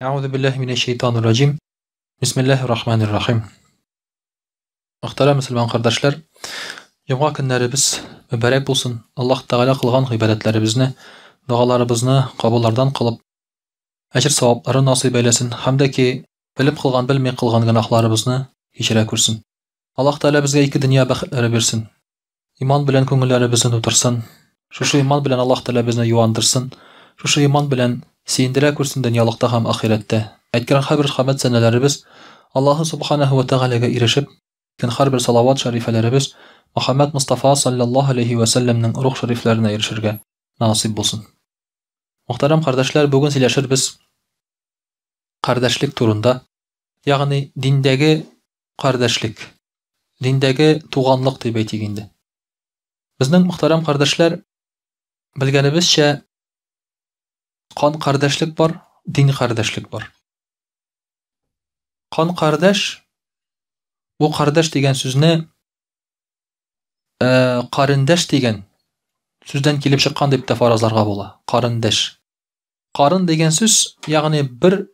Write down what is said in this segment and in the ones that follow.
Әгъузу биллаһи минәш шәйтанир раҗим. Бисмиллаһир рахманир рахим. Мөхтәрәм мөселман кардәшләр, җомга көннәребез мөбарәк булсын. Аллаһ Тәгалә кылган гыйбадәтләребезне, догаларыбызны кабуллардан кылып, әҗер савапларын насыйп әйләсен һәм дә ки белеп кылган, белми кылган гөнаһларыбызны кичерә күрсен. Аллаһ Тәгалә безгә ике дөнья бәхетләре бирсен. Иман белән күңелләребезне тутырсын. Шушы иман белән Аллаһ Тәгалә безне юандырсын. Шушы иман белән сөендерә күрсен дөньялыкта һәм ахирәттә. Әйткән һәрбер хәмд сәнәләребез Аллаһы Субханаһу ва Тәгаләгә ирешеп, әйткән һәрбер салават шәрифәләребез Мөхәммәд Мостафа салләллаһу алейһи вә сәлләмнең рух шәрифләренә ирешергә насыйп булсын. Мөхтәрәм кардәшләр, бүген сөйләшербез кардәшлек турында, ягъни диндәге кардәшлек, диндәге туганлык дип әйтик инде. Безнең мөхтәрәм кардәшләр, белгәнебезчә, кан кардәшлек бар, дин кардәшлек бар. Кан кардәш, бу кардәш дигән сүзне э, карендәш дигән сүздән килеп чыккан дип тә фаразларга була. Карендәш. Карын дигән сүз, ягъни бер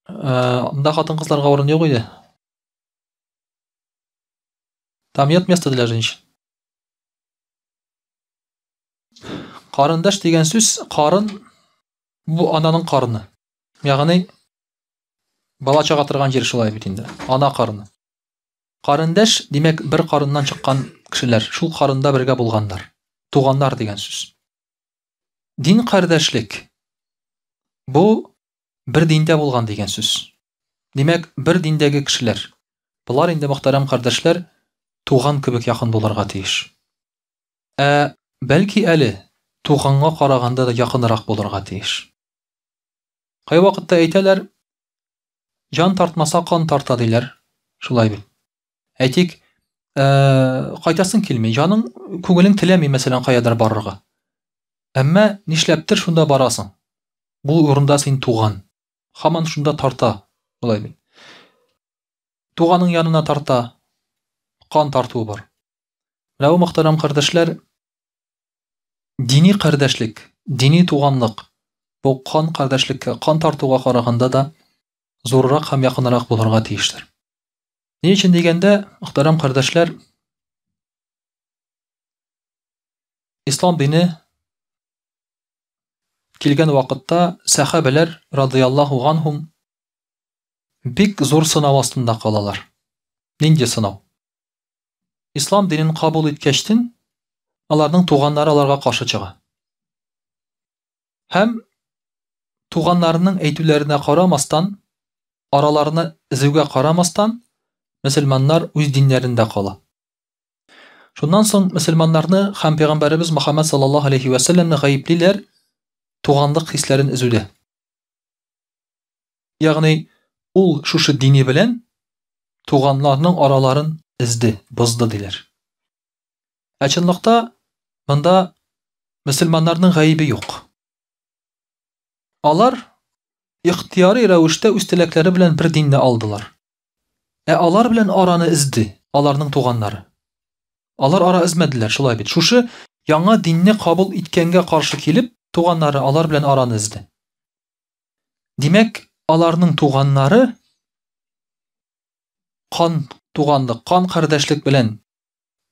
Анда хатын-кызларга урын юк иде. Там нет места для женщин. Карындаш дигән сүз, карын бу ананың карыны. Ягъни бала чага торган җир шулай бит инде. Ана карыны. Карындаш, димәк, бер карыннан чыккан кешеләр, шул карында бергә булганнар. Туганнар дигән сүз. Дин кардәшлек бу бер диндә булган дигән сүз. Димәк, бер диндәге кешеләр. Болар инде, мөхтәрәм кардәшләр, туган кебек якын булырга тиеш. Ә бәлки әле туганга караганда да якынрак булырга тиеш. Кайвакытта әйтәләр, җан тартмаса, кан тарта диләр. Шулай бит. Әйтик, э, кайтасың килми, җаның, күңелең теләми, мәсәлән, каядыр барырга. Әмма нишләптер шунда барасың. Бу урында син туган. Хаман шунда тарта. Болай бит. Туганың янына тарта. Кан тартуы бар. Менә бу мөхтәрәм кардәшләр, дини кардәшлек, дини туганлык бу кан кардәшлеккә, кан тартуга караганда да зуррак һәм якынрак булырга тиештер. Ни өчен дигәндә, мөхтәрәм кардәшләр, ислам дине килгән вакытта сәхабәләр радыяллаһу ганһум бик зур сынау астында калалар. Нинди сынау? Ислам динен кабул иткәчтен, аларның туганнары аларга каршы чыга. Һәм туганнарының әйтүләренә карамастан, араларына изүгә карамастан, мөселманнар үз диннәрендә кала. Шуннан соң мөселманнарны һәм пәйгамбәребез Мөхәммәд саллаллаһу алейхи ва сәлләмне гаеплиләр туганлык хисләрен өзүдә. Ягъни ул шушы дине белән туганнарның араларын изде, бозды диләр. Ә чынлыкта монда мөселманнарның гаебе юк. Алар ихтияри рәвештә үз теләкләре белән бер динне алдылар. Ә алар белән араны өзде аларның туганнары. Алар ара өзмәделәр, шулай бит. Шушы яңа динне кабул иткәнгә каршы килеп, туганнары алар белән араны өзде. Димәк, аларның туганнары кан туганлык, кан кардәшлек белән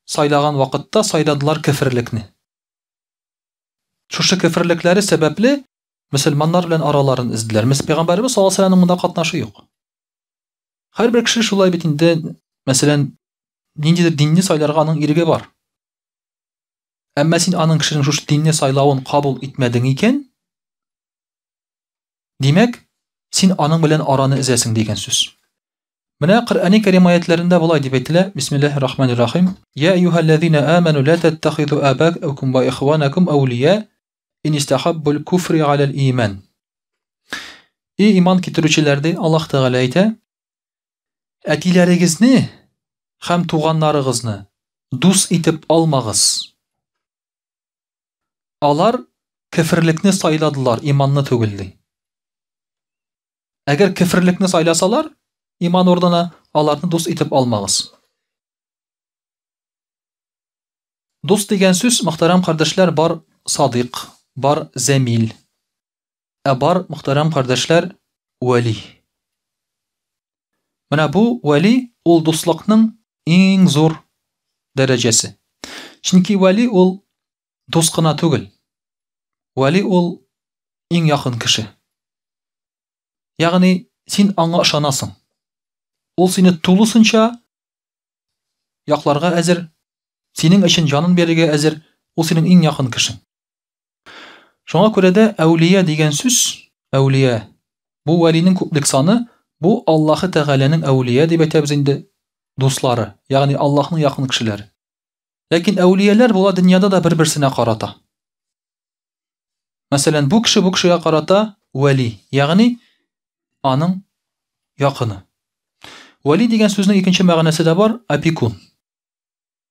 сайлаган вакытта сайладылар кеферлекне. Шушы кеферлекләре сәбәпле мөселманнар белән араларын өзделәр. Пәйгамбәребез саллаллаһу алейһи ва сәлләмнең монда катнашы юк. Һәрбер кеше шулай бит инде, мәсәлән, ниндидер динне сайларга аның иреге бар. Әмма син аның кешенең шушы динне сайлавын кабул итмәдең икән, димәк, син аның белән араны өзәсең дигән сүз. Менә Коръәни Кәрим аятләрендә болай дип әйтелә: Бисмиллаһир рахманир рахим. Я әйюһәлләзина аману ла таттахизу абаакум ва ихванакум аулия ин истахаббул куфри алал иман. И иман китерүчеләр, ди Аллаһ Тәгалә әйтә, әтиләрегезне һәм туганнарыгызны дус итеп алмагыз. Алар кеферлекне сайладылар, иманны түгел, ди. Әгәр кеферлекне сайласалар, иман урынына аларны дус итеп алмагыз. Дус дигән сүз, мөхтәрәм кардәшләр, бар садыйк, бар зәмил. Ә бар, мөхтәрәм кардәшләр, вәли. Менә бу вәли ул дуслыкның иң зур дәрәҗәсе. Чөнки вәли ул дус кына түгел. Вәли ул иң якын кеше. Ягъни син аңа ышанасың. Ул сине тулысынча якларга әзер, синең өчен җанын бирергә әзер, ул синең иң якын кешең. Шуңа күрә дә әүлия дигән сүз, әүлия, бу вәлинең күплек саны, бу Аллаһы Тәгаләнең әүлия дип әйтәбез инде, дуслары, ягъни Аллаһның якын кешеләре. Ләкин әүлияләр була дөньяда да бер-берсенә карата. Мәсәлән, бу кеше бу кешегә карата вәли, ягъни аның якыны. Вәли дигән сүзнең икенче мәгънәсе дә бар, опекун.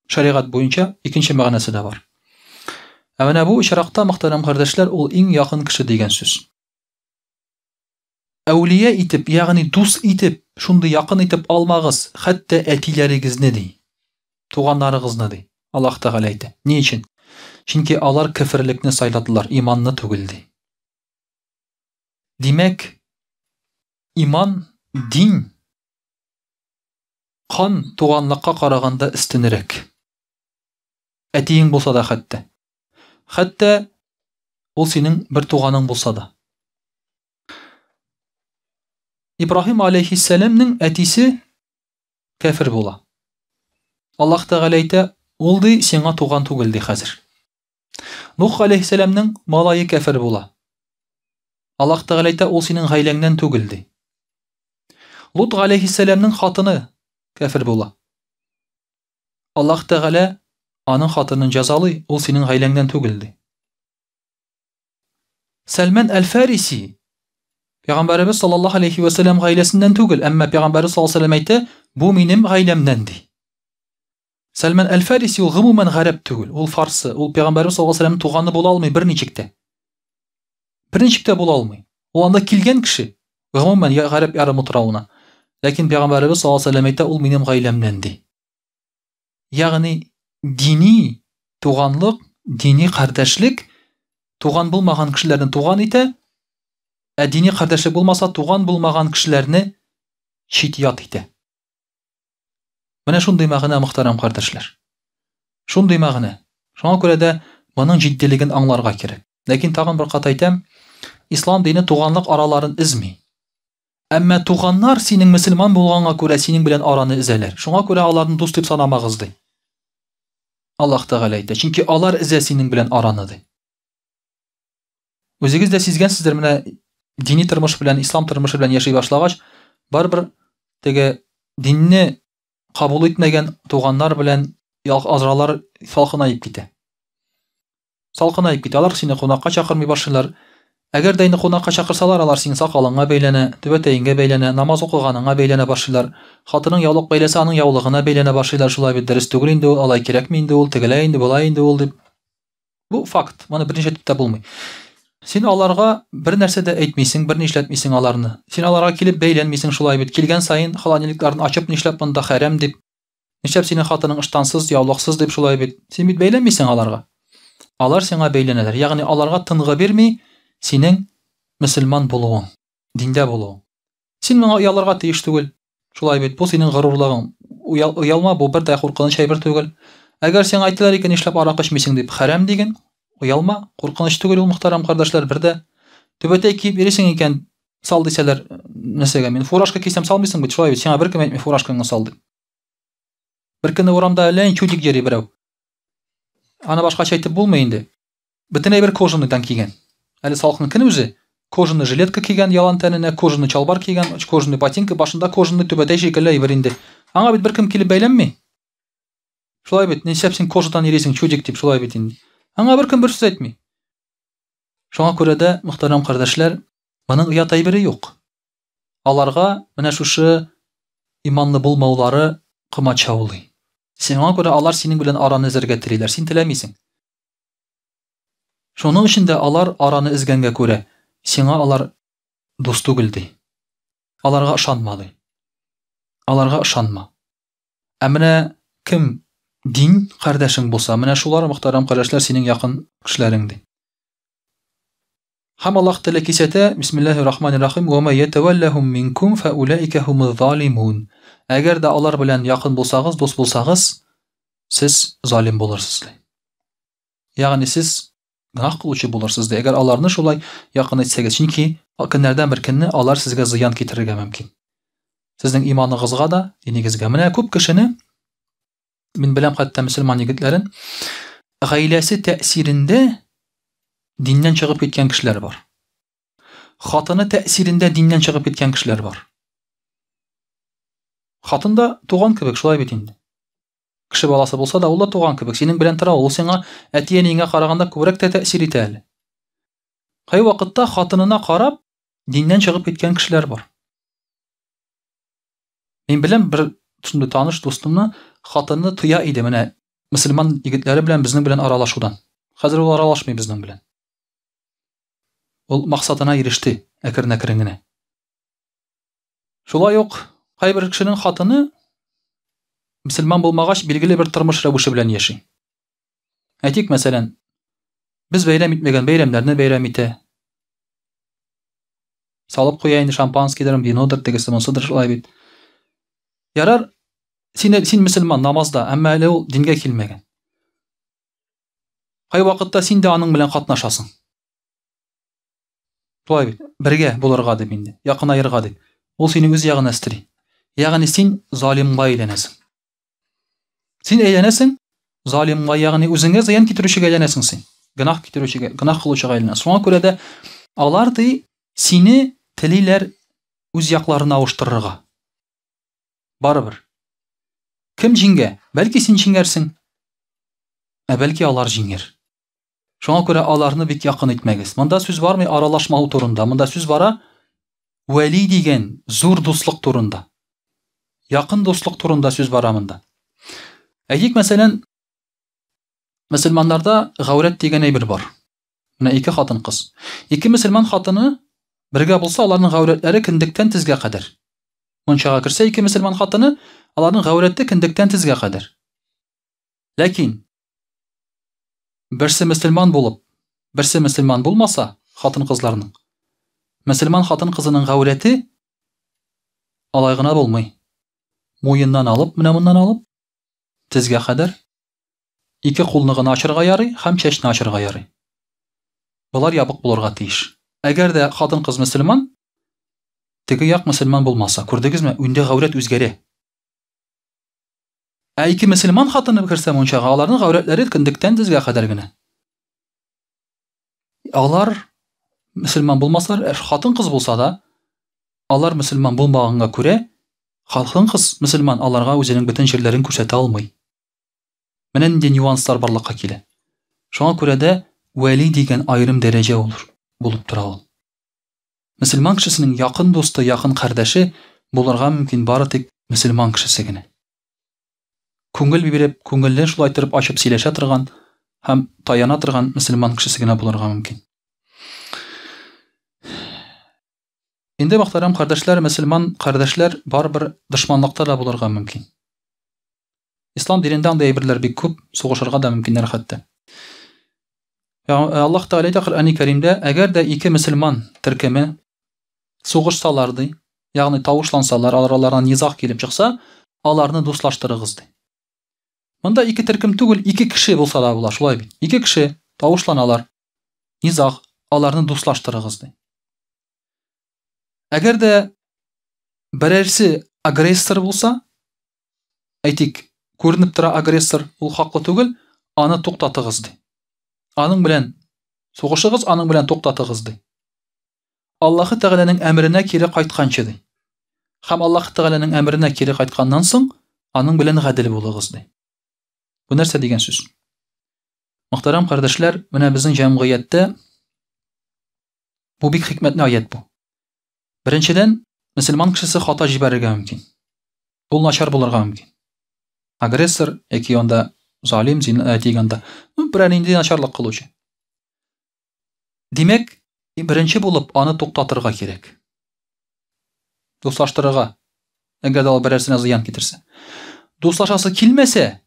Шәригать буенча икенче мәгънәсе дә бар. Ә менә бу очракта, мөхтәрәм кардәшләр, ул иң якын кеше дигән сүз. Әүлия итеп, ягъни дус итеп, шундый якын итеп алмагыз, хәтта әтиләрегезне ди. Туганнарыгызны ди. Аллаһ Тәгалә әйтә. Ни өчен? Чөнки алар кеферлекне сайладылар, иманны түгел ди. Димәк, иман, дин Кан туганлыкка караганда өстенрәк. Әтиең булса да хәтта. Хәтта ул синең бер туганың булса да. Ибраһим алейхиссәламнең әтисе кәфер була. Аллаһ Тәгалә әйтә, ул ди сиңа туган түгел ди хәзер. Нух алейхиссәламнең малае кәфер була. Аллаһ Тәгалә әйтә, ул синең гаиләңнән түгел ди. Лут галәйһиссәламнең хатыны кәфер була. Аллаһ Тәгалә аның хатынын җәзалый, ул синең гаиләңнән түгел ди. Сәлмән әл-Фариси Пәйгамбәребез саллаллаһу алейхи ва сәлләм гаиләсеннән түгел, әмма Пәйгамбәребез саллаллаһу алейхи ва сәлләм әйтә, бу минем гаиләмнән ди. Сәлмән әл-Фариси ул гомумән гарәп түгел, ул фарсы, ул Пәйгамбәребез саллаллаһу алейхи ва сәлләмнең туганы була алмый берничек тә. Берничек тә була алмый. Ул анда килгән кеше, гомумән гарәп ярым утравына. Ләкин Пәйгамбәребез саллаллаһу алейһи ва сәлләм әйтә, ул минем гаиләмнән ди. Ягъни дини туганлык, дини кардәшлек туган булмаган кешеләрне туган итә, ә дини кардәшлек булмаса, туган булмаган кешеләрне чит-ят итә. Менә шундый мәгънә, мөхтәрәм кардәшләр. Шундый мәгънә. Шуңа күрә дә моның җитдилеген аңларга кирәк. Ләкин тагын бер кат әйтәм, ислам дине туганлык араларын өзми. Әмма туганнар синең мөселман булганга күрә синең белән араны өзәләр. Шуңа күрә аларны дус дип санамагыз ди. Аллаһ Тәгалә әйтә, чөнки алар өзә синең белән араны ди. Үзегез дә сизгәнсездер, менә дини тормыш белән, ислам тормышы белән яши башлагач, барыбер теге динне кабул итмәгән туганнар белән азралар салкынаеп китә. Салкынаеп китә. Алар сине кунакка чакырмый башлыйлар. Әгәр дә инде кунакка чакырсалар, алар синең сакалыңа бәйләнә, түбәтәеңгә бәйләнә, намаз укыганыңа бәйләнә башлыйлар. Хатының яулык бәйләсә, аның яулыгына бәйләнә башлыйлар. Шулай бит, дөрес түгел инде ул, алай кирәкми инде ул, тегеләй инде, болай инде ул дип. Бу факт, моны берничә әйтеп тә булмый. Син аларга бер нәрсә дә әйтмисең, бер нишләтмисең аларны. Син аларга килеп бәйләнмисең шулай бит. Килгән саен холодильникларын ачып, нишләп монда хәрәм дип, нишләп синең хатының ыштансыз, яулыксыз дип шулай бит. Син бит бәйләнмисең аларга. Алар сиңа бәйләнәләр. Ягъни аларга тынгы бирми синең мөселман булуың, диндә булуың. Син моңа оялырга тиеш түгел. Шулай бит, бу синең горурлыгың. Оялма, бу бер дә куркыныч әйбер түгел. Әгәр сиңа әйттеләр икән, нишләп аракы эчмисең дип, хәрәм диген. Оялма, куркыныч түгел ул, мөхтәрәм кардәшләр, бер дә. Түбәтәй киеп йөрисең икән, сал дисәләр, нәрсәгә мин фуражка кисәм салмыйсың бит, шулай бит, сиңа беркем әйтми фуражкаңны сал дип. Бер көнне урамда әллә ничек чудик йөри берәү. Аны башкача әйтеп булмый инде. Бөтенләй бер кожаныйдан кигән. Әле салкын көн үзе. Кожаный жилетка кигән ялан тәненә, кожаный чалбар кигән, кожаный ботинка, башында кожаный түбәтәй шикелле әйбер инде. Аңа бит беркем килеп бәйләнми. Шулай бит, нишләп син кожадан йөрисең, чудик дип, шулай бит инде. Аңа беркем бер сүз әйтми. Шуңа күрә дә, мөхтәрәм кардәшләр, моның оят әйбере юк. Аларга менә шушы иманлы булмаулары комачаулый. Сиңа күрә алар синең белән араны өзәргә телиләр, син теләмисең. Шуның өчен дә алар араны өзгәнгә күрә, сиңа алар дус түгел ди. Аларга ышанма ди. Аларга ышанма. Ә менә кем дин кардәшең булса, менә шулар мөхтәрәм кардәшләр синең якын кешеләрең ди. Һәм Аллаһ Тәгалә кисәтә, Бисмиллаһир Рахманир Рахим, "Ва ма ятаваллахум минкум фаулаика хумуз залимун". Әгәр дә алар белән якын булсагыз, дус булсагыз, сез залим булырсыз, ди. Ягъни сез гөнаһ кылучы булырсыз, ди. Әгәр аларны шулай якын итсәгез, чөнки көннәрдән бер көнне алар сезгә зыян китерергә мөмкин. Сезнең иманыгызга да, динегезгә. Менә күп кешене мин беләм хәтта мөселман егетләрен, гаиләсе тәэсирендә диннән чыгып киткән кешеләр бар. Хатыны тәэсирендә диннән чыгып киткән кешеләр бар. Хатын да туган кебек, шулай бит инде. Кеше баласы булса да, ул да туган кебек. Синең белән тора, ул сиңа әти-әниеңә караганда күбрәк тә тәэсир итә әле. Кайвакытта хатынына карап, диннән чыгып киткән кешеләр бар. Мин беләм бер шундый таныш дустымны, хатыны тыя иде менә мөселман егетләре белән безнең белән аралашудан. Хәзер ул аралашмый безнең белән. Ул максатына иреште әкрен-әкрен генә. Шулай ук кайбер кешенең хатыны мөселман булмагач, билгеле бер тормыш рәвеше белән яши. Әйтик, мәсәлән, без бәйрәм итмәгән бәйрәмнәрне бәйрәм итә. Салып куя инде шампанскийдыр, винодыр, тегесе монсыдыр шулай бит. Ярар, син, син мөселман, намазда, әмма әле ул дингә килмәгән. Кай вакытта син дә аның белән катнашасың. Шулай бит, бергә булырга дип инде, якынаерга дип. Ул сине үз ягына өстери. Ягъни син залимга әйләнәсең. Син әйләнәсең залимга, ягъни үзеңә зыян китерүчегә әйләнәсең син. Гөнаһ китерүчегә, гөнаһ кылучыга әйләнәсең. Шуңа күрә дә алар ди сине телиләр үз якларына авыштырырга. Барыбер. Кем җиңгә? Бәлки син җиңәрсең. Ә бәлки алар җиңәр. Шуңа күрә аларны бик якын итмәгез. Монда сүз бармый аралашмау турында. Монда сүз бара вәли дигән зур дуслык турында. Якын дуслык турында сүз бара монда. Әйтик, мәсәлән, мөселманнарда гаурәт дигән әйбер бар. Менә ике хатын-кыз. Ике мөселман хатыны бергә булса, аларның гаурәтләре кендектән тезгә кадәр. Мунчага керсә ике мөселман хатыны, аларның гаурәте кендектән тезгә кадәр. Ләкин Берсе мөселман булып, берсе мөселман булмаса, хатын-кызларның. Мөселман хатын-кызының гаурәте алай гына булмый. Муеннан алып, менә моннан алып, тезгә кадәр ике кулны гына ачырга ярый һәм чәчне ачырга ярый. Болар ябык булырга тиеш. Әгәр дә хатын-кыз мөселман, теге як мөселман булмаса, күрдегезме, инде гаурәт үзгәрә. Ә ике мөселман хатыны керсә мунчага, аларның гаурәтләре кендектән тезгә кадәр генә. Алар мөселман булмасалар, ә хатын-кыз булса да, алар мөселман булмаганга күрә, хатын-кыз мөселман аларга үзенең бөтен җирләрен күрсәтә алмый. Менә нинди нюанслар барлыкка килә. Шуңа күрә дә вәли дигән аерым дәрәҗә ул булып тора ул. Мөселман кешесенең якын дусты, якын кардәше булырга мөмкин бары тик мөселман кешесе генә. Күңел биреп, күңелне шулай итеп ачып сөйләшә торган һәм таяна торган мөселман кешесе генә булырга мөмкин. Инде мөхтәрәм кардәшләр, мөселман кардәшләр барыбер дошманлыкта да булырга мөмкин. Ислам динендә андый әйберләр бик күп, сугышырга да мөмкиннәр хәтта. Аллаһ Тәгалә әйтә Коръәни Кәримдә, әгәр дә ике мөселман төркеме сугышсалар ди, ягъни тавышлансалар, араларына низаг килеп чыкса, аларны дуслаштырыгыз ди. Монда ике төркем түгел, ике кеше булса да була, шулай бит. Ике кеше тавышланалар. Низаг, аларны дуслаштырыгыз ди. Әгәр дә берәрсе агрессор булса, әйтик, күренеп тора агрессор, ул хаклы түгел, аны туктатыгыз ди. Аның белән сугышыгыз, аның белән туктатыгыз ди. Аллаһы Тәгаләнең әмеренә кире кайтканчы ди. Һәм Аллаһы Тәгаләнең әмеренә кире кайтканнан соң, аның белән гадел булыгыз ди. Бу нәрсә дигән сүз? Мөхтәрәм кардәшләр, менә безнең җәмгыятьтә бу бик хикмәтле аят бу. Беренчедән, мөселман кешесе хата җибәрергә мөмкин. Ул начар булырга мөмкин. Агрессор яки анда залим, зина дигәндә, ну, берәр нинди начарлык кылучы. Димәк, беренче булып аны туктатырга кирәк. Дуслаштырырга. Әгәр дә ул берәрсенә зыян китерсә. Дуслашасы килмәсә,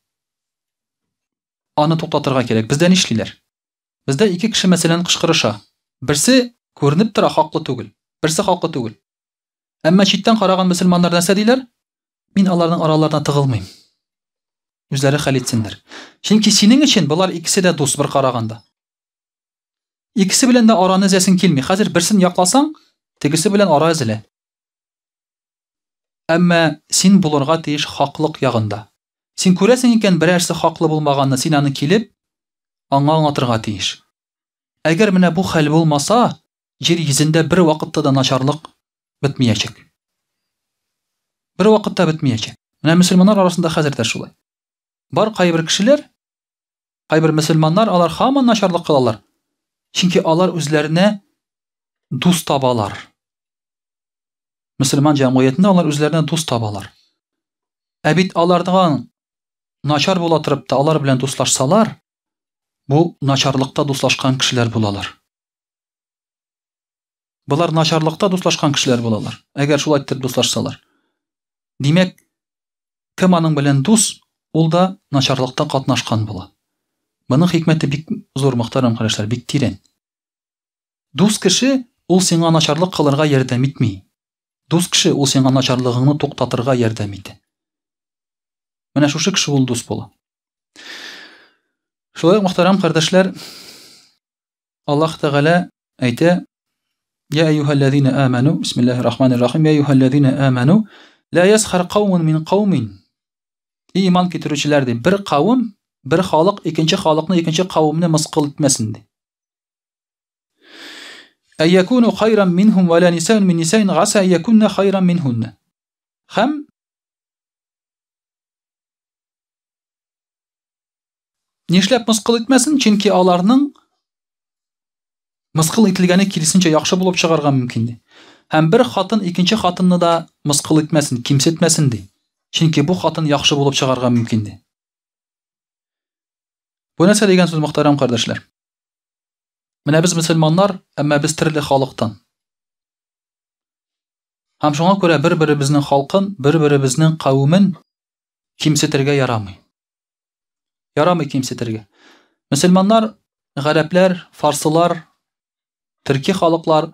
аны туктатырга кирәк. Бездә нишлиләр? Бездә ике кеше мәсәлән кычкырыша. Берсе Күренеп тора, хаклы түгел. Берсе хаклы түгел. Әмма читтән караган мөселманнар нәрсә диләр? Мин аларның араларына тыгылмыйм. Үзләре хәл итсеннәр. Чөнки синең өчен болар икесе дә дус бер караганда. Икесе белән дә араны өзәсең килми. Хәзер берсен якласаң, тегесе белән ара өзелә. Әмма син булырга тиеш хаклык ягында. Син күрәсең икән берәрсе хаклы булмаганны, син аны килеп аңа аңлатырга тиеш. Әгәр менә бу хәл булмаса, җир йөзендә бер вакытта да начарлык бетмиячәк. Бер вакытта бетмиячәк. Менә мөселманнар арасында хәзер дә шулай. Бар кайбер кешеләр, кайбер мөселманнар, алар һаман начарлык кылалар. Чөнки алар үзләренә дус табалар. Мөселман җәмгыятендә алар үзләренә дус табалар. Ә бит алардан начар була торып та алар белән дуслашсалар, бу начарлыкта дуслашкан кешеләр булалар. Болар начарлыкта дуслашкан кешеләр булалар. Әгәр шулай итеп дуслашсалар. Димәк, кем аның белән дус, ул да начарлыкта катнашкан була. Моның хикмәте бик зур, мөхтәрәм кардәшләр, бик тирән. Дус кеше ул сиңа начарлык кылырга ярдәм итми. Дус кеше ул сиңа начарлыгыңны туктатырга ярдәм итә. Менә шушы кеше ул дус була. Шулай ук, мөхтәрәм кардәшләр, Аллаһ Тәгалә әйтә: Я әйюһәлләзина аману, бисмиллаһир рахманир рахим, я әйюһәлләзина аману, ла ясхар каумун мин каумин. И иман китерүчеләр ди, бер кавым, бер халык икенче халыкны, икенче кавымны мыскыл итмәсен ди. Әйякуну хайран минһум ва ла нисаун мин нисаин гаса әйякунна хайран минһунна. Һәм Нишләп мыскыл итмәсен? Чөнки аларның мыскыл ителгәне киресенчә яхшы булып чыгарга мөмкин ди. Һәм бер хатын икенче хатынны да мыскыл итмәсен, кимсетмәсен ди. Чөнки бу хатын яхшы булып чыгарга мөмкин ди. Бу нәрсә дигән сүз, мөхтәрәм кардәшләр? Менә без мөселманнар, әмма без төрле халыктан. Һәм шуңа күрә бер-беребезнең халкын, бер-беребезнең кавемен кимсетергә ярамый. Ярамый кимсетергә. Мөселманнар, гарәпләр, фарсылар, төрки халыклар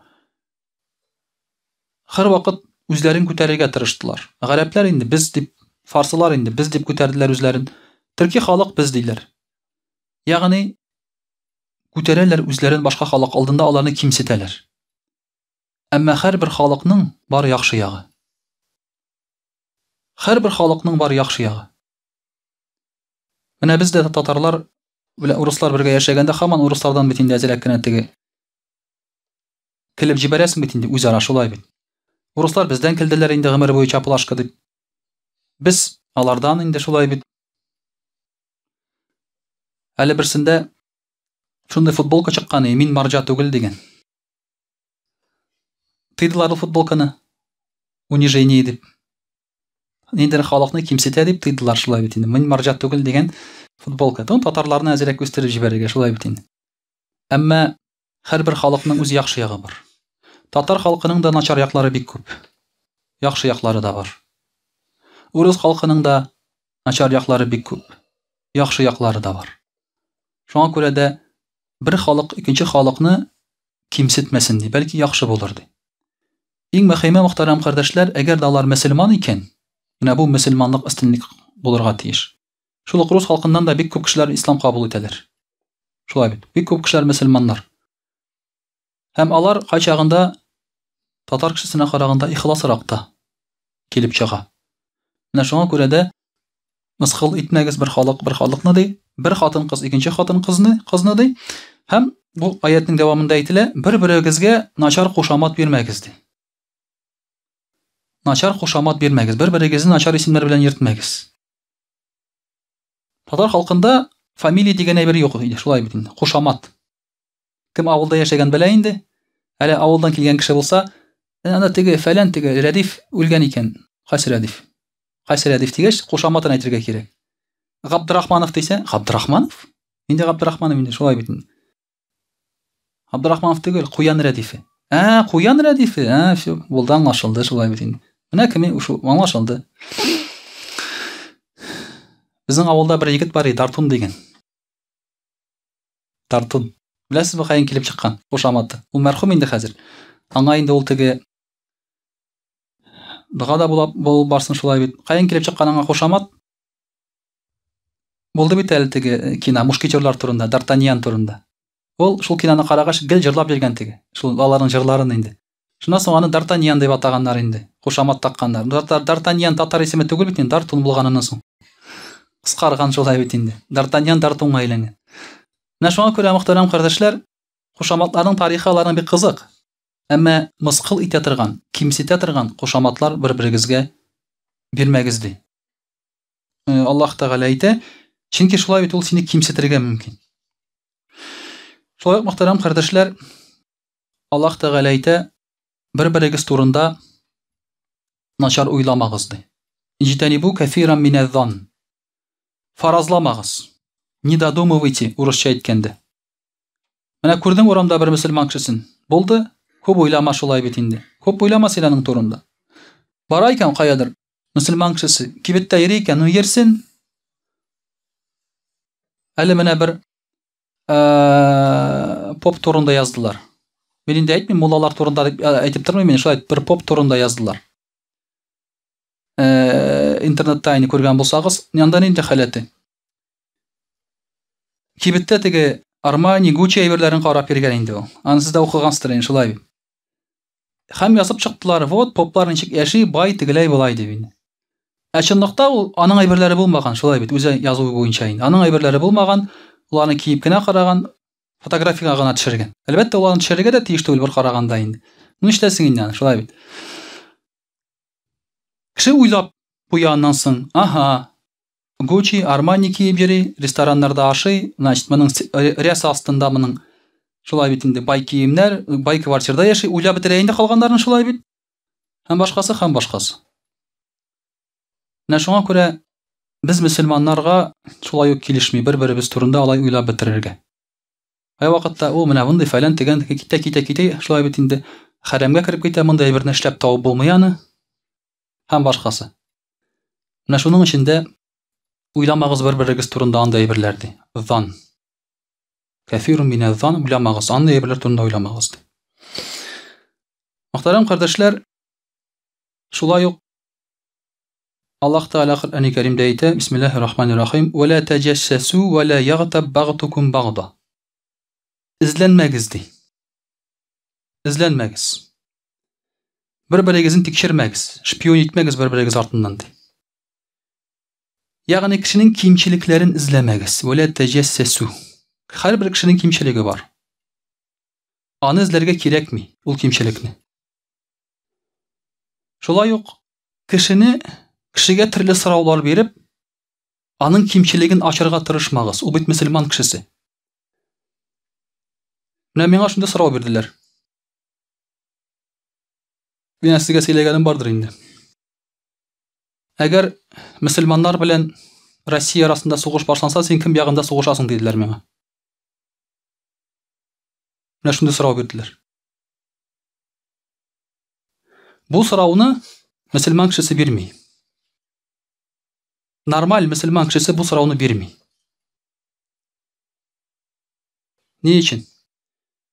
һәрвакыт үзләрен күтәрергә тырыштылар. Гарәпләр инде без дип, фарсылар инде без дип күтәрделәр үзләрен. Төрки халык без диләр. Ягъни күтәрәләр үзләрен башка халык алдында, аларны кимсетәләр. Әмма һәрбер халыкның бар яхшы ягы. Һәрбер халыкның бар яхшы ягы. Менә без дә татарлар белән урыслар бергә яшәгәндә һаман урыслардан бит инде әзрәк кенә теге көлеп җибәрәсең бит инде үзара шулай бит. Урыслар бездән көлделәр инде гомер буе чаплашка дип. Без алардан инде шулай бит. Әле берсендә шундый футболка чыккан, мин марҗа түгел дигән. Тыйдылар ул футболканы. Унижение дип. Ниндидер халыкны кимсетә дип тыйдылар шулай бит инде. Мин марҗа түгел дигән футболка. Тон татарларны әзрәк үстереп җибәрергә шулай бит инде. Әмма һәрбер халыкның үз яхшы ягы бар. Татар халкының да начар яклары бик күп. Яхшы яклары да бар. Урыс халкының да начар яклары бик күп. Яхшы яклары да бар. Шуңа күрә дә бер халык икенче халыкны кимсетмәсен ди, бәлки яхшы булыр ди. Иң мөһиме, мөхтәрәм кардәшләр, әгәр дә алар мөселман икән, менә бу мөселманлык өстенлек булырга тиеш. Шул ук рус халкыннан да бик күп кешеләр ислам кабул итәләр. Шулай бит. Бик күп кешеләр мөселманнар. Һәм алар кайчагында татар кешесенә караганда ихласрак та килеп чыга. Менә шуңа күрә дә мыскыл итмәгез бер халык бер халыкны ди, бер хатын-кыз икенче хатын-кызны, кызны ди. Һәм бу аятның дәвамында әйтелә, бер-берегезгә начар кушамат бирмәгез ди. Начар кушамат бирмәгез, бер-берегезне начар исемнәр белән йөртмәгез. Татар халкында фамилия дигән әйбер юк иде, шулай бит инде. Кушамат. Кем авылда яшәгән белә инде. Әле авылдан килгән кеше булса, анда теге фәлән теге Рәдиф үлгән икән. Кайсы Рәдиф? Кайсы Рәдиф дигәч, кушаматын әйтергә кирәк. Габдрахманов дисә, Габдрахманов? Инде Габдрахманов инде шулай бит инде. Габдрахманов түгел, Куян Рәдифе. Ә, Куян Рәдифе. Ә, все, булды аңлашылды шулай бит инде. Менә кем шу аңлашылды. Безнең авылда бер егет бар иде, Дартун дигән. Тартун. Беләсезме, каян килеп чыккан кушаматы? Ул мәрхүм инде хәзер. Аңа инде ул теге дога да була булып барсын шулай бит. Каян килеп чыккан аңа кушамат? Булды бит әле теге э, кино мушкетерлар турында, Д'Артаньян турында. Ул шул киноны карагач гел җырлап йөргән теге. Шул аларның җырларын инде. Шуннан соң аны Д'Артаньян дип атаганнар инде. Кушамат такканнар. Д'Артаньян татар исеме түгел бит инде, Дартун булганыннан соң. Кыскарган шулай бит инде. Д'Артаньян Дартунга әйләнгән. Менә шуңа күрә, мөхтәрәм кардәшләр, кушаматларның тарихы аларның бик кызык. Әмма мыскыл итә торган, кимсетә торган кушаматлар бер-берегезгә бирмәгез ди. Э, Аллаһ Тәгалә әйтә, чөнки шулай бит ул сине кимсетергә мөмкин. Шулай ук, мөхтәрәм кардәшләр, Аллаһ Тәгалә әйтә, бер-берегез турында начар уйламагыз ди. Иҗтәнибу кәфиран минәз-зан. Фаразламагыз. Не додумывайте, урысча әйткәндә. Менә күрдең урамда бер мөселман кешесен. Булды, күп уйлама шулай бит инде. Күп уйлама син аның турында. Бара икән каядыр, мөселман кешесе, кибеттә йөри икән, ну йөрсен. Әле менә бер э, поп турында яздылар. Мин инде әйтмим, муллалар турында дип э, әйтеп тормыйм, мин шулай бер поп турында яздылар. Э, интернетта инде күргән булсагыз, анда нинди халәте? Кибеттә теге Армани, Гуччи әйберләрен карап йөргән инде ул. Аны сез дә укыгансыздыр инде, шулай бит. Һәм язып чыктылар, вот поплар ничек яши, бай тегеләй болай дип инде. Ә чынлыкта ул аның әйберләре булмаган, шулай бит, үзе язуы буенча инде. Аның әйберләре булмаган, ул аны киеп кенә караган, фотографиягә гына төшергән. Әлбәттә, ул аны төшерергә дә тиеш түгел бер караганда инде. Ну нишләсең инде аны, шулай бит. Кеше уйлап куя аннан соң, аһа, Гуччи, Армани киеп йөри, рестораннарда ашый, значит, моның э, ряса астында моның шулай бит инде бай киемнәр, бай квартирада яши, уйлап бетерә инде калганнарын шулай бит. Һәм башкасы, һәм башкасы. Менә шуңа күрә без мөселманнарга шулай ук килешми бер-беребез турында алай уйлап бетерергә. Кай вакытта ул менә мондый фәлән тегән китә китә китә шулай бит инде хәрәмгә кереп китә, мондый әйберне эшләп табып булмый аны. Һәм башкасы. Менә шуның өчен дә уйламагыз бер-берегез турында андый әйберләр ди. Зан. Кәфирун минә зан уйламагыз, андый әйберләр турында уйламагыз ди. Мөхтәрәм кардәшләр, шулай ук Аллаһ Тәгалә Коръәни Кәримдә әйтә, Бисмиллаһир Рахманир Рахим, "Ва ла таҗассасу ва ла ягтаб багтукум багда." Эзләнмәгез ди. Эзләнмәгез. Бер-берегезне тикшермәгез, шпион итмәгез бер-берегез артыннан ди. Ягъни кешенең кимчелекләрен эзләмәгез. Вәлә тәҗәссәсү. Һәрбер кешенең кимчелеге бар. Аны эзләргә кирәкми, ул кимчелекне. Шулай ук кешене кешегә төрле сораулар биреп, аның кимчелеген ачарга тырышмагыз. Ул бит мөселман кешесе. Менә миңа шундый сорау бирделәр. Мин сезгә сөйләгәнем бардыр инде. Әгәр мөселманнар белән Россия арасында сугыш башланса, син кем ягында сугышасың диделәр миңа. Менә шундый сорау бирделәр. Бу сорауны мөселман кешесе бирми. Нормаль мөселман кешесе бу сорауны бирми. Ни өчен?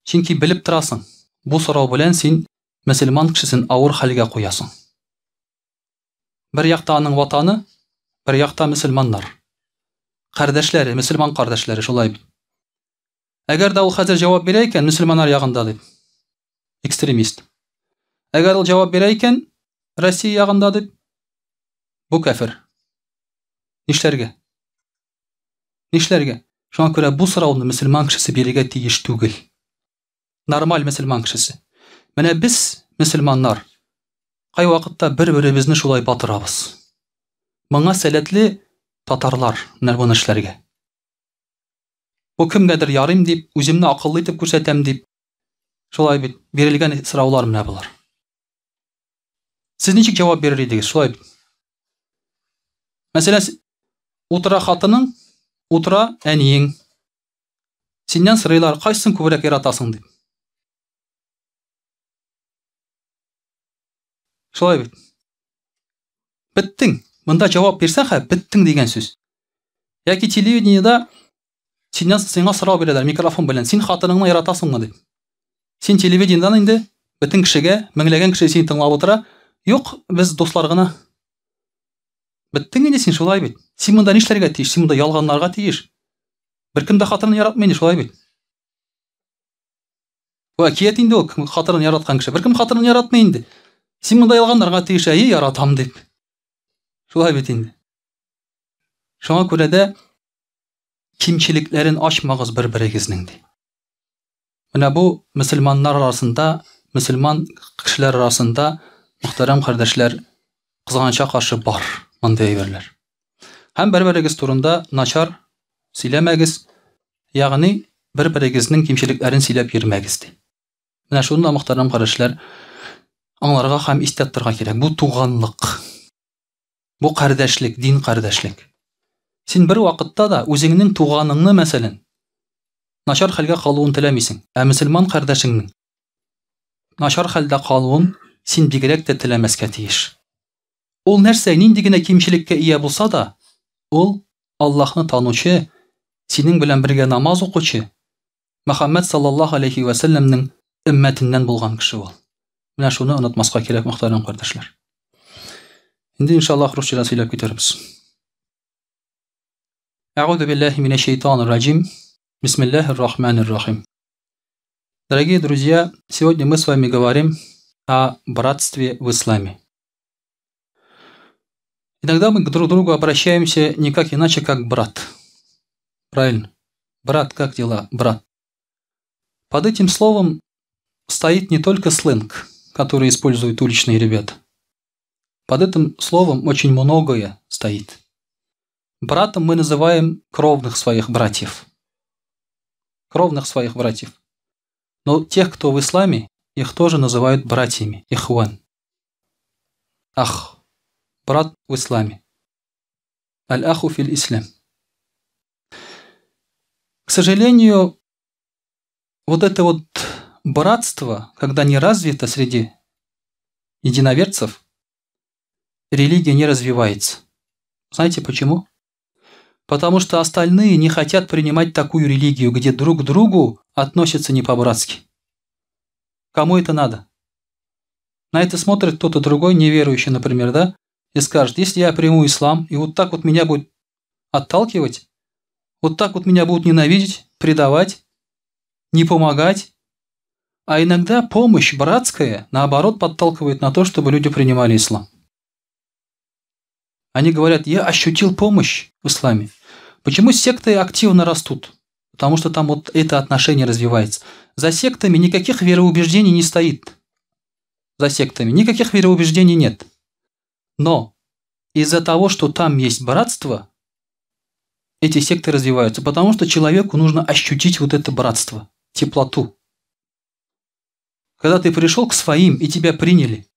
Чөнки белеп торасың, бу сорау белән син мөселман кешесен авыр хәлгә куясың. Бер якта аның ватаны, бер якта мөселманнар. Кардәшләре, мөселман кардәшләре, шулай бит. Әгәр дә ул хәзер җавап бирә икән, мөселманнар ягында дип. Экстремист. Әгәр ул җавап бирә икән, Россия ягында дип, бу кәфер. Нишләргә? Нишләргә? Шуңа күрә бу сорауны мөселман кешесе бирергә тиеш түгел. Нормаль мөселман кешесе. Менә без, мөселманнар, кайвакытта бер-беребезне шулай батырабыз. Моңа сәләтле татарлар менә моны эшләргә. Бу кемгәдер ярыйм дип, үземне акыллы итеп күрсәтәм дип, шулай бит бирелгән сораулар менә болар. Сез ничек җавап бирер идегез? Шулай бит. Мәсәлән, утыра хатының, утыра әниең. Синнән сорыйлар, кайсысын күбрәк яратасың дип. Шулай бит. Беттең. Монда җавап бирсәң, хә, беттең дигән сүз. Яки телевидениедә Синнән сиңа сорау бирәләр микрофон белән. Син хатыныңны яратасыңмы дип. Син телевидениедән инде бөтен кешегә, меңләгән кеше сине тыңлап утыра. Юк, без дуслар гына. Беттең инде син шулай бит. Син монда нишләргә тиеш? Син монда ялганларга тиеш. Беркем дә хатынын яратмый инде шулай бит. Бу әкият инде ул, хатынын яраткан кеше. Беркем хатынын яратмый инде. Син монда ялганларга тиеш, әйе, яратам дип. Шулай бит инде. Шуңа күрә дә кимчелекләрен ачмагыз бер-берегезнең ди. Менә бу мөселманнар арасында, мөселман кешеләр арасында, мөхтәрәм кардәшләр, кызганычка каршы бар мондый әйберләр. Һәм бер-берегез турында начар сөйләмәгез, ягъни бер-берегезнең кимчелекләрен сөйләп йөрмәгез ди. Менә шуны да, мөхтәрәм кардәшләр, аңларга һәм истә тотарга кирәк. Бу туганлык. Бу кардәшлек, дин кардәшлек. Син бер вакытта да үзеңнең туганыңны, мәсәлән, начар хәлгә калуын теләмисең, ә мөселман кардәшеңнең начар хәлдә калуын син бигрәк тә теләмәскә тиеш. Ул нәрсә, нинди генә кимчелеккә ия булса да, ул Аллаһны танучы, синең белән бергә намаз укучы, Мөхәммәд саллаллаһу алейхи вә сәлләмнең өммәтеннән булган кеше ул. Менә шуны онытмаска кирәк, мөхтәрәм кардәшләр. Инде иншаллаһ русча сөйләп китербез. Әгъузу биллаһи минәш шайтанир раҗим. Бисмиллаһир рахманир рахим. Дорогие друзья, сегодня мы с вами говорим о братстве в исламе. Иногда мы друг к другу обращаемся никак иначе, как брат. Правильно? Брат, как дела, брат? Под этим словом стоит не только сленг, который используют уличные ребята. Под этим словом очень многое стоит. Братом мы называем кровных своих братьев. Кровных своих братьев. Но тех, кто в исламе, их тоже называют братьями, ихван. Ах, брат в исламе. Аль-аху фил ислам. К сожалению, вот это вот братство, когда не развито среди единоверцев, религия не развивается. Знаете почему? Потому что остальные не хотят принимать такую религию, где друг к другу относятся не по-братски. Кому это надо? На это смотрит кто-то другой, неверующий, например, да? И скажет, если я приму ислам, и вот так вот меня будет отталкивать, вот так вот меня будут ненавидеть, предавать, не помогать. А иногда помощь братская, наоборот, подталкивает на то, чтобы люди принимали ислам. Они говорят, я ощутил помощь в исламе. Почему секты активно растут? Потому что там вот это отношение развивается. За сектами никаких вероубеждений не стоит. За сектами никаких вероубеждений нет. Но из-за того, что там есть братство, эти секты развиваются. Потому что человеку нужно ощутить вот это братство, теплоту. Когда ты пришел к своим, и тебя приняли.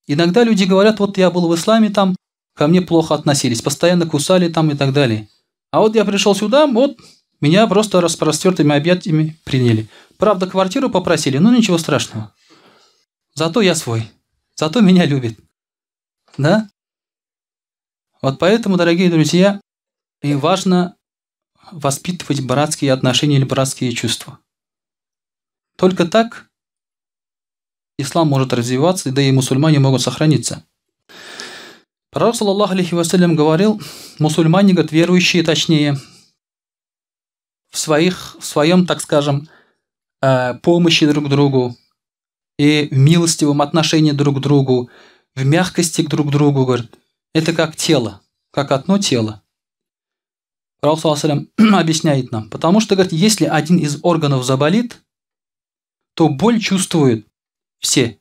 Иногда люди говорят, вот я был в исламе там, ко мне плохо относились, постоянно кусали там и так далее. А вот я пришел сюда, вот меня просто распростертыми объятиями приняли. Правда, квартиру попросили, но ничего страшного. Зато я свой, зато меня любят. Да? Вот поэтому, дорогие друзья, и важно воспитывать братские отношения или братские чувства. Только так ислам может развиваться, да и мусульмане могут сохраниться. Пророк, саллаллаху алейхи вассалям, говорил, мусульмане, говорит, верующие, точнее, в своем, так скажем, помощи друг другу и в милостивом отношении друг к другу, в мягкости к друг другу, говорит, это как тело, как одно тело. Пророк, саллаллаху алейхи вассалям, объясняет нам, потому что, говорит, если один из органов заболит, то боль чувствуют все.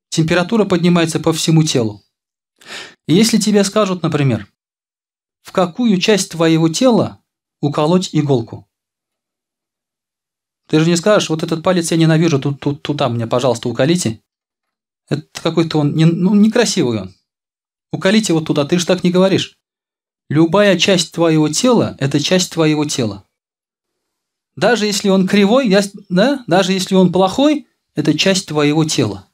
Температура поднимается по всему телу. И если тебе скажут, например, в какую часть твоего тела уколоть иголку? Ты же не скажешь, вот этот палец я ненавижу, тут, туда мне, пожалуйста, уколите. Это какой-то он, не, ну, некрасивый он. Уколите вот туда, ты же так не говоришь. Любая часть твоего тела – это часть твоего тела. Даже если он кривой, да, даже если он плохой, это часть твоего тела.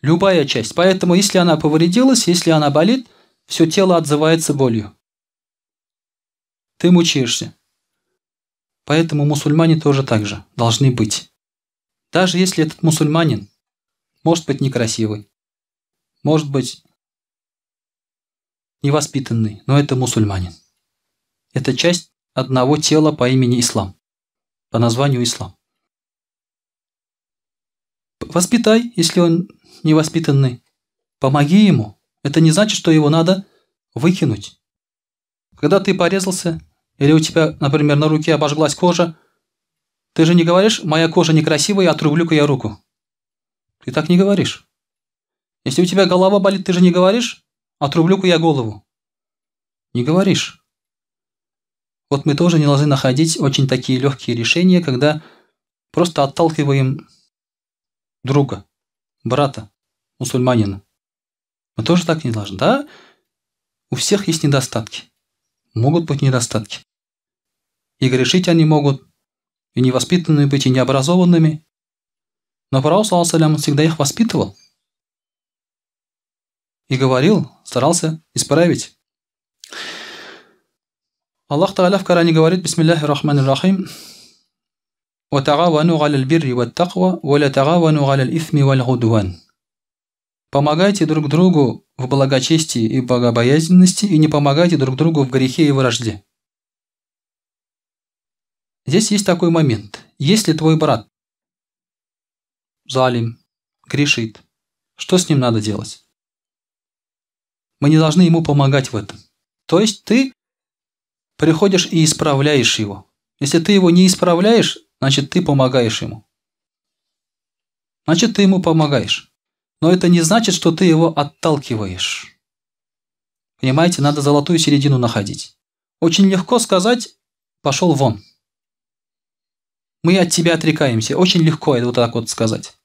Любая часть. Поэтому, если она повредилась, если она болит, все тело отзывается болью. Ты мучаешься. Поэтому мусульмане тоже так же должны быть. Даже если этот мусульманин может быть некрасивый, может быть невоспитанный, но это мусульманин. Это часть одного тела по имени Ислам, по названию Ислам. Воспитай, если он невоспитанный. Помоги ему. Это не значит, что его надо выкинуть. Когда ты порезался, или у тебя, например, на руке обожглась кожа, ты же не говоришь: моя кожа некрасивая, отрублю-ка я руку. Ты так не говоришь. Если у тебя голова болит, ты же не говоришь: отрублю-ка я голову. Не говоришь. Вот мы тоже не должны находить очень такие легкие решения, когда просто отталкиваем друга, брата, мусульманина. Мы тоже так не должны. Да? У всех есть недостатки. Могут быть недостатки. И грешить они могут, и невоспитанными быть, и необразованными. Но Пророк, саллаллаху алейхи ва саллям, всегда их воспитывал. И говорил, старался исправить. Аллах Тааля в Коране говорит: Бисмиллахи рахмани рахим. وَتَعَاوَنُوا عَلَى الْبِرِّ وَالتَّقْوَى وَلَا تَعَاوَنُوا عَلَى الْإِثْمِ وَالْعُدْوَانِ. Помогайте друг другу в благочестии и богобоязненности и не помогайте друг другу в грехе и вражде. Здесь есть такой момент. Если твой брат залим, грешит, что с ним надо делать? Мы не должны ему помогать в этом. То есть ты приходишь и исправляешь его. Если ты его не исправляешь, значит, ты помогаешь ему. Значит, ты ему помогаешь. Но это не значит, что ты его отталкиваешь. Понимаете, надо золотую середину находить. Очень легко сказать: пошел вон. Мы от тебя отрекаемся. Очень легко это вот так вот сказать.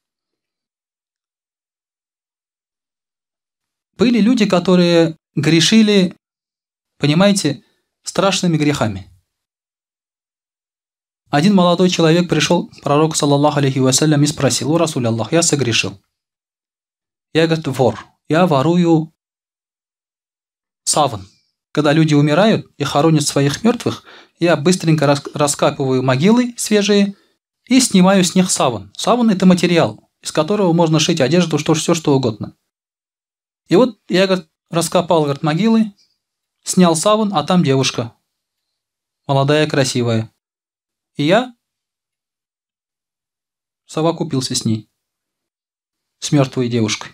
Были люди, которые грешили, понимаете, страшными грехами. Один молодой человек пришел к пророку, саллаллаху алейхи вассалям, и спросил: «О, Расуль Аллах, я согрешил. Я, говорит, вор. Я ворую саван. Когда люди умирают и хоронят своих мертвых, я быстренько раскапываю могилы свежие и снимаю с них саван. Саван – это материал, из которого можно шить одежду, что, все что угодно. И вот я, говорит, раскопал, говорит, могилы, снял саван, а там девушка, молодая, красивая. И я совокупился с ней, с мертвой девушкой.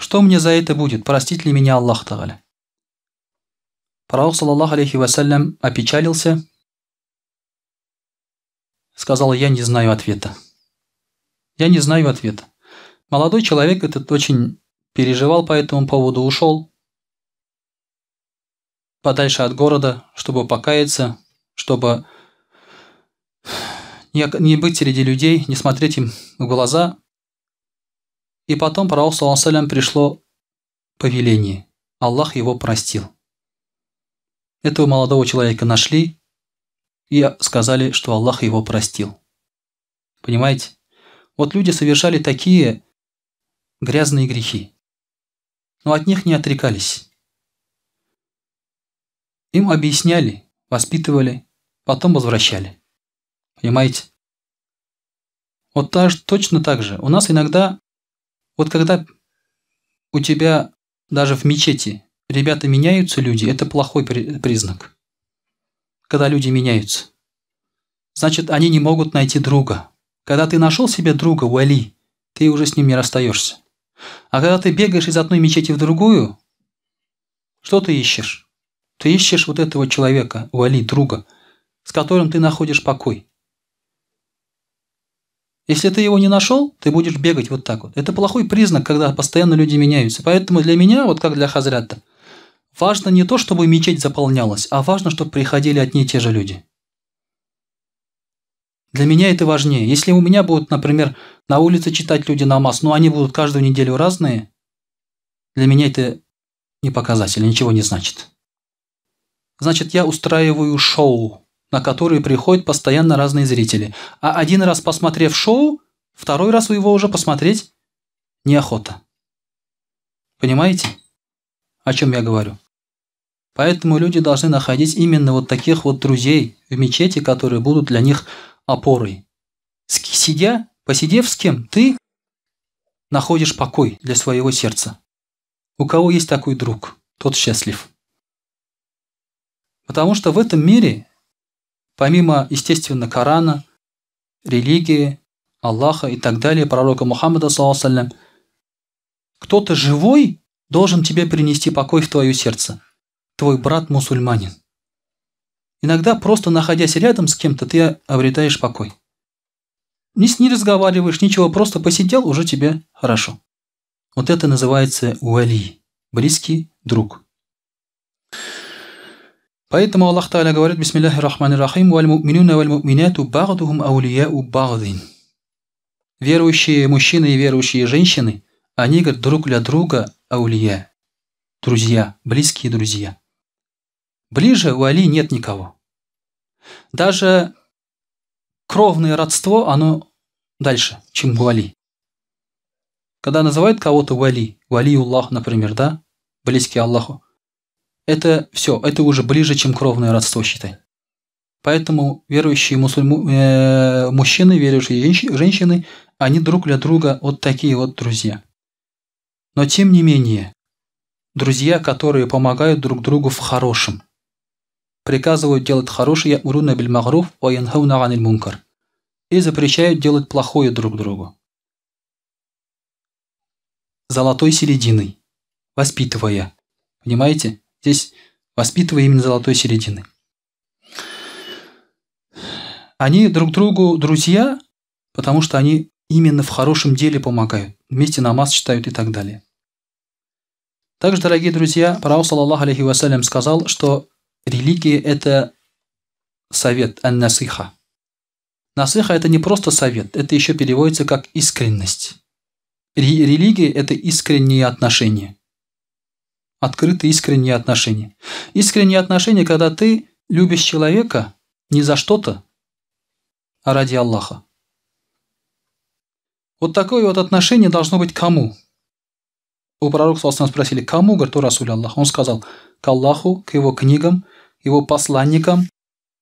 Что мне за это будет? Простит ли меня Аллах Тааля?» Пророк, саллаллаху алейхи вассалям, опечалился, сказал: я не знаю ответа. Я не знаю ответа. Молодой человек этот очень переживал по этому поводу, ушел подальше от города, чтобы покаяться, чтобы не быть среди людей, не смотреть им в глаза. И потом пророку, саллаллаху алейхи ва саллям, пришло повеление. Аллах его простил. Этого молодого человека нашли и сказали, что Аллах его простил. Понимаете? Вот люди совершали такие грязные грехи, но от них не отрекались. Им объясняли, воспитывали, потом возвращали. Понимаете? Вот точно так же. У нас иногда, вот когда у тебя даже в мечети ребята меняются, люди, это плохой признак. Когда люди меняются. Значит, они не могут найти друга. Когда ты нашел себе друга, вали, ты уже с ним не расстаешься. А когда ты бегаешь из одной мечети в другую, что ты ищешь? Ты ищешь вот этого человека, вали, друга, с которым ты находишь покой. Если ты его не нашел, ты будешь бегать вот так вот. Это плохой признак, когда постоянно люди меняются. Поэтому для меня, вот как для хазрата, важно не то, чтобы мечеть заполнялась, а важно, чтобы приходили одни и те же люди. Для меня это важнее. Если у меня будут, например, на улице читать люди намаз, но они будут каждую неделю разные, для меня это не показатель, ничего не значит. Значит, я устраиваю шоу, на которые приходят постоянно разные зрители. А один раз посмотрев шоу, второй раз его уже посмотреть неохота. Понимаете, о чем я говорю? Поэтому люди должны находить именно вот таких вот друзей в мечети, которые будут для них опорой. Сидя, посидев с кем, ты находишь покой для своего сердца. У кого есть такой друг, тот счастлив. Потому что в этом мире, помимо, естественно, Корана, религии, Аллаха и так далее, пророка Мухаммада, саллаллаху алейхи ва саллям, кто-то живой должен тебе принести покой в твое сердце. Твой брат-мусульманин. Иногда, просто находясь рядом с кем-то, ты обретаешь покой. Не разговариваешь, ничего, просто посидел, уже тебе хорошо. Вот это называется уали, близкий друг. Поэтому Аллах Тааля говорит: Бисмиллахи рахмани рахим, валь му'минуна валь му'минату ба'духум аулияу ба'дин. Верующие мужчины и верующие женщины, они, говорят, друг для друга аулия, друзья, близкие друзья. Ближе у Али нет никого. Даже кровное родство, оно дальше, чем у Али. Когда называют кого-то вали, валиуллах, например, да, близкий Аллаху, это все, это уже ближе, чем кровное родство, считай. Поэтому верующие мужчины, верующие женщины, они друг для друга вот такие вот друзья. Но тем не менее, друзья, которые помогают друг другу в хорошем, приказывают делать хорошее, я'муруна биль ма'руф ва янхауна аниль мункар, и запрещают делать плохое друг другу. Золотой серединой, воспитывая. Понимаете? Здесь воспитывая именно золотой серединой. Они друг другу друзья, потому что они именно в хорошем деле помогают. Вместе намаз читают и так далее. Также, дорогие друзья, пророк, саллаллаху алейхи ва саллям, сказал, что религия – это совет, ан-насиха. Насиха – это не просто совет, это еще переводится как искренность. Религия – это искренние отношения. Открытые искренние отношения. Искренние отношения, когда ты любишь человека не за что-то, а ради Аллаха. Вот такое вот отношение должно быть кому? У пророка саллаллаху алейхи ва саллям спросили, кому, говорит, о Расуле Аллах? Он сказал, к Аллаху, к его книгам, его посланникам,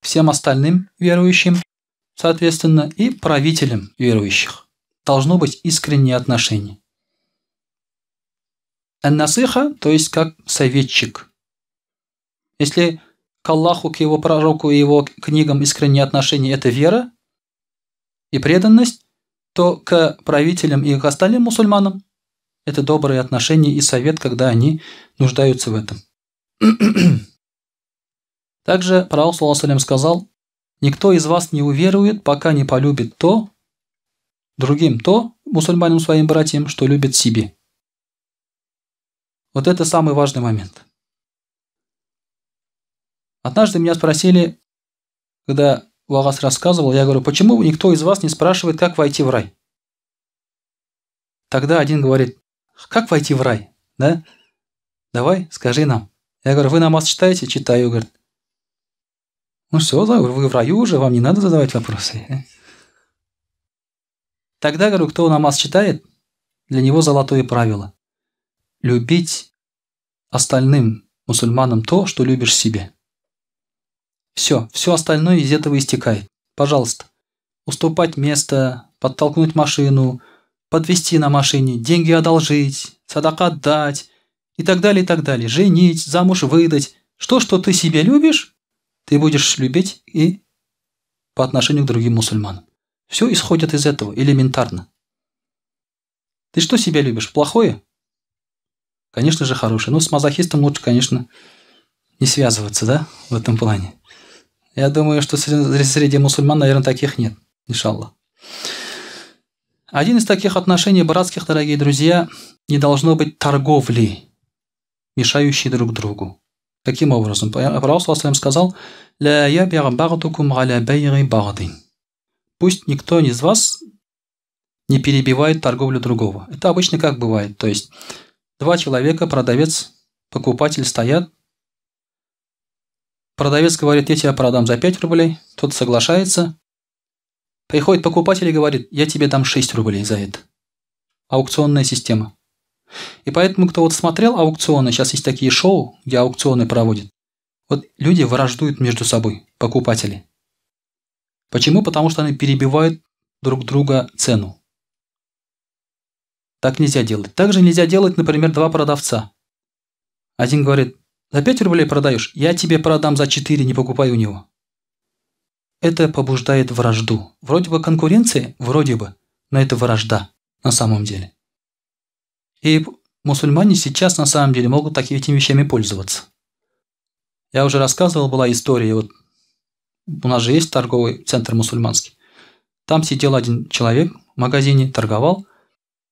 всем остальным верующим, соответственно, и правителям верующих. Должно быть искреннее отношение. Ан-насиха, то есть как советчик. Если к Аллаху, к его пророку и его книгам искреннее отношение – это вера и преданность, то к правителям и к остальным мусульманам это добрые отношения и совет, когда они нуждаются в этом. Также пророк, саллаллаху алейхи ва саллям, сказал, никто из вас не уверует, пока не полюбит то, другим то, мусульманам своим братьям, что любит себе. Вот это самый важный момент. Однажды меня спросили, когда Вагас рассказывал, я говорю, почему никто из вас не спрашивает, как войти в рай? Тогда один говорит, как войти в рай? Да? Давай, скажи нам. Я говорю, вы намаз читаете? Читаю, говорит. Ну все, вы в раю уже, вам не надо задавать вопросы. Тогда, говорю, кто намаз читает, для него золотое правило. Любить остальным мусульманам то, что любишь себе. Все, все остальное из этого истекает. Пожалуйста, уступать место, подтолкнуть машину, подвезти на машине, деньги одолжить, садака дать и так далее, и так далее. Женить, замуж выдать. Что ты себе любишь, ты будешь любить и по отношению к другим мусульманам. Все исходит из этого, элементарно. Ты что себя любишь? Плохое? Конечно же, хорошее. Но с мазохистом лучше, конечно, не связываться, да, в этом плане. Я думаю, что среди мусульман, наверное, таких нет, иншаллах. Один из таких отношений братских, дорогие друзья, не должно быть торговли, мешающей друг другу. Каким образом? Пророк сказал: «Ля яби'г ба'дукум аля бай'и ба'дин». Пусть никто из вас не перебивает торговлю другого. Это обычно как бывает. То есть два человека, продавец, покупатель, стоят. Продавец говорит: я тебя продам за 5 рублей. Тот соглашается. Приходит покупатель и говорит: я тебе дам 6 рублей за это. Аукционная система. И поэтому, кто вот смотрел аукционы, сейчас есть такие шоу, где аукционы проводят. Вот люди враждуют между собой, покупатели. Почему? Потому что они перебивают друг друга цену. Так нельзя делать. Также нельзя делать, например, два продавца. Один говорит, за 5 рублей продаешь, я тебе продам за 4, не покупай у него. Это побуждает вражду. Вроде бы конкуренция, вроде бы, но это вражда на самом деле. И мусульмане сейчас на самом деле могут такими этими вещами пользоваться. Я уже рассказывал, была история, вот у нас же есть торговый центр мусульманский. Там сидел один человек в магазине, торговал.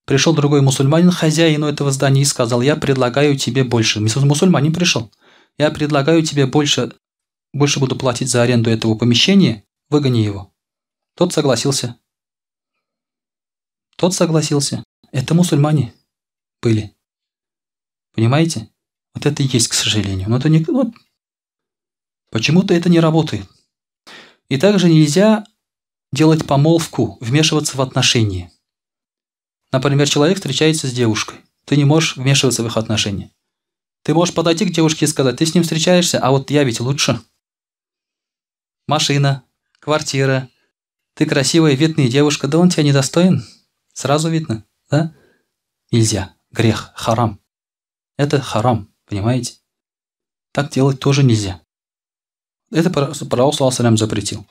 Пришел другой мусульманин, хозяину этого здания, и сказал, я предлагаю тебе больше. Мусульманин пришел. Я предлагаю тебе больше, больше буду платить за аренду этого помещения, выгони его. Тот согласился. Тот согласился. Это мусульмане были. Понимаете? Вот это и есть, к сожалению. Но это не, вот, почему-то это не работает. И также нельзя делать помолвку, вмешиваться в отношения. Например, человек встречается с девушкой. Ты не можешь вмешиваться в их отношения. Ты можешь подойти к девушке и сказать, ты с ним встречаешься, а вот я ведь лучше. Машина, квартира, ты красивая, видная девушка, да он тебя недостоин. Сразу видно, да? Нельзя. Грех, харам. Это харам, понимаете? Так делать тоже нельзя. Это пророк саллаллаху алейхи запретил.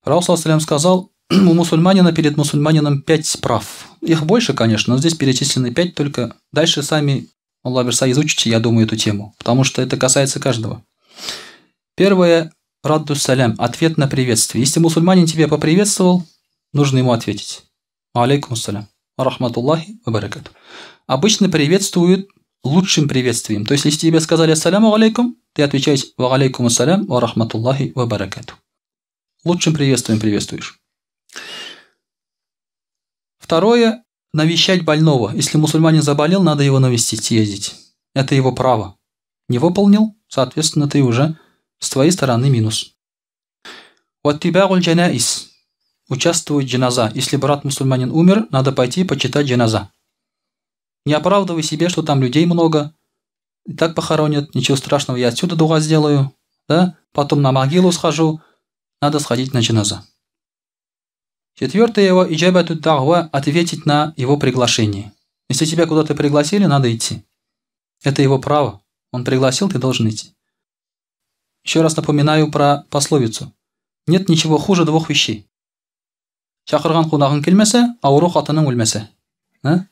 Пророк саллаллаху алейхи сказал, у мусульманина перед мусульманином 5 прав. Их больше, конечно, но здесь перечислены 5 только. Дальше сами, Аллах бирса, изучите, я думаю, эту тему, потому что это касается каждого. Первое – радду салям, ответ на приветствие. Если мусульманин тебя поприветствовал, нужно ему ответить. Алейкум салям, рахматуллахи ва баракату. Обычно приветствуют лучшим приветствием. То есть, если тебе сказали ассаляму алейкум, ты отвечаешь ва алейкум ассалям ва рахматуллахи ва баракату. Лучшим приветствием приветствуешь. Второе – навещать больного. Если мусульманин заболел, надо его навестить, съездить. Это его право. Не выполнил, соответственно, ты уже с твоей стороны минус. Ваттибагуль джанаис. Участвовать в джаназа. Если брат мусульманин умер, надо пойти почитать джаназа. Не оправдывай себе, что там людей много. И так похоронят, ничего страшного, я отсюда дуа сделаю. Да? Потом на могилу схожу. Надо сходить на джаназа. Четвертое его иджабату дагва – ответить на его приглашение. Если тебя куда-то пригласили, надо идти. Это его право. Он пригласил, ты должен идти. Еще раз напоминаю про пословицу. Нет ничего хуже двух вещей. Чакырган кунагың килмәсә, авыру хатының үлмәсә. А?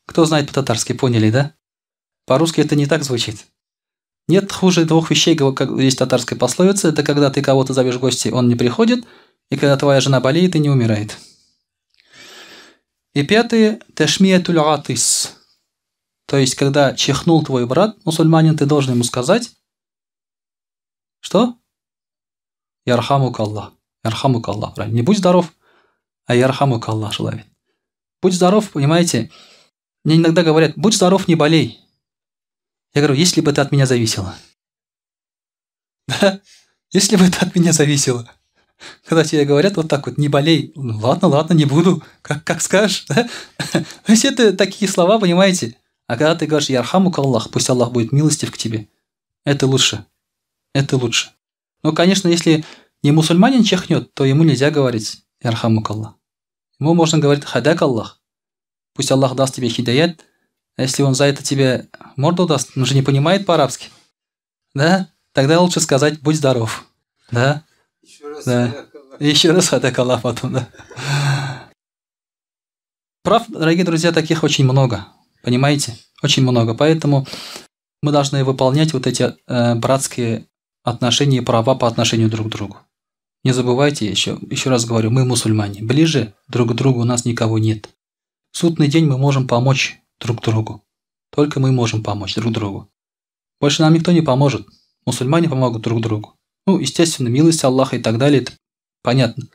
Кто знает по-татарски, поняли, да? По-русски это не так звучит. Нет хуже двух вещей, как есть татарская пословица, это когда ты кого-то зовешь в гости, он не приходит, и когда твоя жена болеет и не умирает. И пятое – ташмиятуль атис. То есть, когда чихнул твой брат, мусульманин, ты должен ему сказать, что? Ярхамук Аллах. Ярхамук Аллах. Правильно. Не будь здоров, а ярхамук Аллах, желает. Будь здоров, понимаете? Мне иногда говорят, будь здоров, не болей. Я говорю, если бы это от меня зависело. Да? Если бы это от меня зависело. Когда тебе говорят вот так вот, не болей. Ну, ладно, ладно, не буду. Как скажешь. Да? То есть это такие слова, понимаете? А когда ты говоришь, ярхамук Аллах, пусть Аллах будет милостив к тебе. Это лучше. Это лучше. Но, конечно, если не мусульманин чихнет, то ему нельзя говорить ярхамук Аллах. Ему можно говорить хадак Аллах. Пусть Аллах даст тебе хидаят. А если он за это тебе морду даст, он же не понимает по-арабски. Да? Тогда лучше сказать будь здоров. Да? Еще раз, да. Еще раз хадак Аллах потом, да. Прав, дорогие друзья, таких очень много. Понимаете? Очень много. Поэтому мы должны выполнять вот эти братские отношения и права по отношению друг к другу. Не забывайте, еще раз говорю, мы мусульмане. Ближе друг к другу у нас никого нет. В судный день мы можем помочь друг другу. Только мы можем помочь друг другу. Больше нам никто не поможет. Мусульмане помогут друг другу. Ну, естественно, милость Аллаха и так далее, это понятно.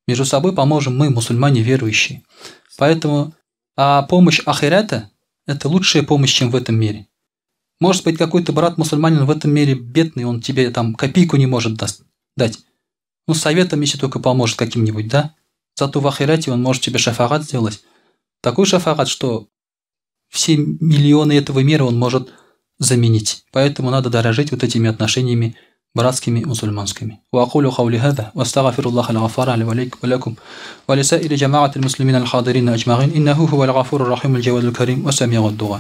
Между собой поможем мы, мусульмане верующие. Поэтому помощь ахирата – это лучшая помощь, чем в этом мире. Может быть, какой-то брат-мусульманин в этом мире бедный, он тебе там копейку не может дать. Ну, советом, если только поможет каким-нибудь, да? Зато в ахирате он может тебе шафагат сделать. Такой шафагат, что все миллионы этого мира он может заменить. Поэтому надо дорожить вот этими отношениями братскими мусульманскими. وأقول قولي هذا واستغفر الله الغفار لي ولكم ولسائر جماعة المسلمين الحاضرين أجمعين إنه هو الغفور الرحيم الجواد الكريم وسميع الدعاء.